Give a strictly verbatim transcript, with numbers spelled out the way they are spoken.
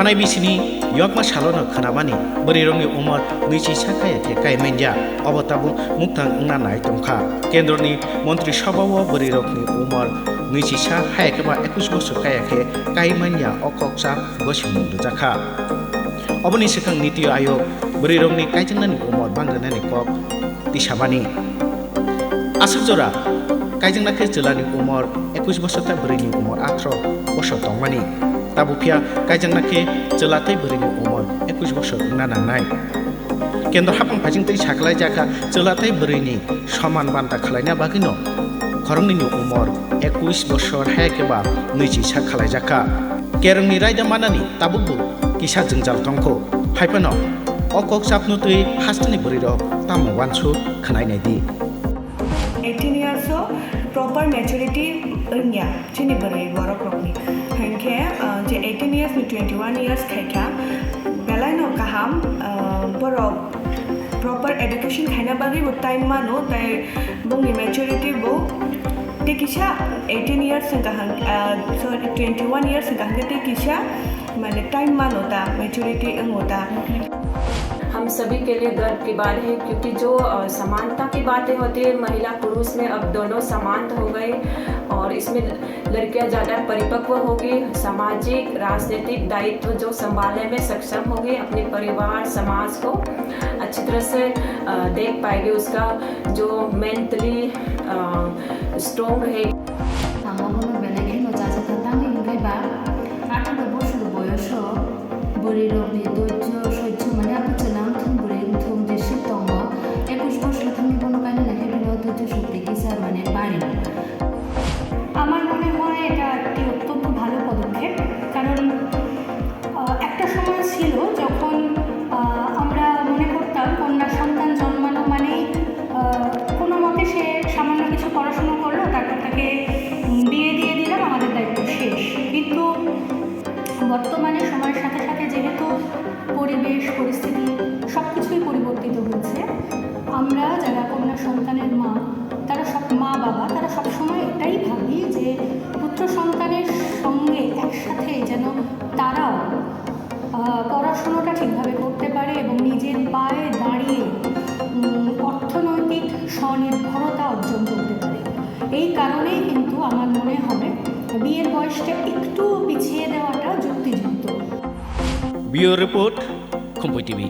Ibisini yokma salono khwnamani bwrwirokni umor nwichisa kaya khe kai manya, obo tabuk mukthang wngna nai tongkha. Kendroni Montri Sabhao bwrwirokni umor nwichisa haya khe ba ekush bosor kaya khe kai manya o kok chap gosimung rwjakha. Oboni swkang Niti Ayog bwrwirokni kaijaknani umor bangranani kok tisamani. Aswk jora kaijakna khe chwlani umor ekush bosor tei bwrwini umor atharo bosor tongmani. Tabuk phiya kaijakna khe chwla tei bwrwini umor ekush bosor wngna nangnai. Kendro hapang phaising twi sakhlaijakha chwla tei bwrwini soman banta khwlaina bagwino khoroknwini umor ekush bosor hai khe ba nwichisa khwlaijakha. Kerongni raida manani tabukbo kisa jwngjal tongkho. Haiphano o kok chapnw twi hasteni bwrwirok tamo uansuk khwnai nai di. eighteen years o proper maturity wngya chini bwrwi borok rokni. Hinkhe, uh, je eighteen years ni twenty one years khaikha, belai no kaham, uh, borok proper education khaina bagwi bo time mano, tai bongni maturity bo tei kisa eighteen years wngkha hang, uh, sorry, twenty one years wngkha hingkhe tei kisa mane time mano ta, maturity wngo ta. हम सभी के लिए गर्व की बात है, क्योंकि जो अ, समानता की बातें होती है, महिला पुरुष में अब दोनों समान हो गए और इसमें लड़कियां ज़्यादा परिपक्व होगी, सामाजिक राजनीतिक दायित्व जो संभालने में सक्षम होगी, अपने परिवार समाज को अच्छी तरह से अ, देख पाएगी, उसका जो मेंटली स्ट्रॉन्ग रहेगी। Ang obono belai kheno chajak kha, tamni hwnkhe ba atharo bosor boyoso bwrwirokni dhoijjo soichomani abo chwla wngthung bwrwi wngthung jeswk tongo, ekush bosor thangwi bono kainwi naikhe bini o dhoijjo shokti kisa mane bari. আমার মনে হয় এটা একটি অত্যন্ত ভালো পদক্ষেপ, কারণ আহ, একটা সময় ছিল যখন আহ, আমরা মনে করতাম কন্যা সন্তান জন্মানো মানেই আহ, কোনো মতে সে সামান্য কিছু পড়াশুনো করলো, তারপর তাকে উম, বিয়ে দিয়ে দিলাম, আমাদের দায়িত্ব শেষ। কিন্তু বর্তমানে সময়ের সাথে সাথে যেহেতু পরিবেশ পরিস্থিতি সব কিছুই পরিবর্তিত হয়েছে, আমরা যারা কন্যা সন্তানের মা, তারা সব মা বাবা তারা সবসময় এটাই ভাবি যে পুত্র সন্তানের সঙ্গে একসাথে যেন তারাও আহ, পড়াশোনাটা ঠিকভাবে করতে পারে এবং নিজের পায়ে দাঁড়িয়ে উম, অর্থনৈতিক স্বনির্ভরতা অর্জন করতে পারে। এই কারণেই কিন্তু আমার মনে হয় বিয়ের বয়সটা একটু পিছিয়ে দেওয়াটা যুক্তিযুক্ত। Bureau Report, Khumpui T V.